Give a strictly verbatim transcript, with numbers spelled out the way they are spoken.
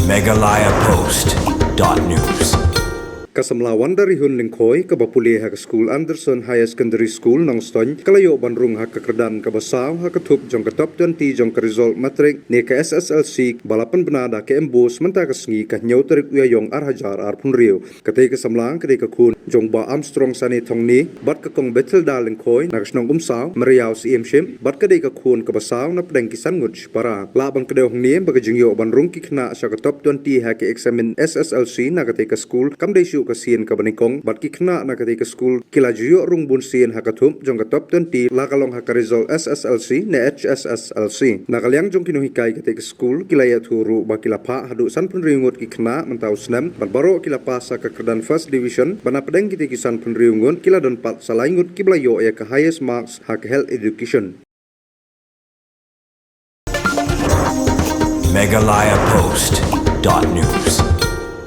Meghalaya Post dot news. Ka samla Wandarihun Lyngkhoi, kaba pule ha ka skul Anderson Higher Secondary School, Nongstoiñ, ka la ïoh ban rung ha ka kyrdan kaba saw ha ka thup jong ka top twenty jong ka result matric ne ka S S L C, ba la pynbna da ka MBOSE mynta ka sngi, ka hynñiew tarik u Ïaïong ar hajar arphew hynriew. Katei ka samla ka dei ka khun jong Bah Armstrong Sani Thongni bad ka Kong Bethilda Lyngkhoi na ka shnong Umsaw, Meriaw, Syiemship, bad ka dei ka khun kaba saw na pdeng ki san ngut shipara. Lah ban kdew hangne ba ka jingïoh ban rung ki khynnah sha ka top twenty ha ka eksamin S S L C na katei ka skul kam dei shuh ka sien kaba nyngkong, bad ki khynnah na katei ka skul ki la ju ïoh rung bun sien ha ka thup jong ka top twenty la ka long ha ka result S S L C ne H S S L C. Na ka liang jong ki nonghikai katei ka skul, ki la ïathuh ruh ba ki la phah haduh sanphew hynriew ngut ki khynnah mynta u snem, bad baroh ki la pass ha ka kyrdan first division, bad na pdeng kitei ki sanphew hynriew ngut, ki la don pat sa lai ngut kiba la ïoh ïa ka highest marks ha ka health education. Meghalaya Post dot news.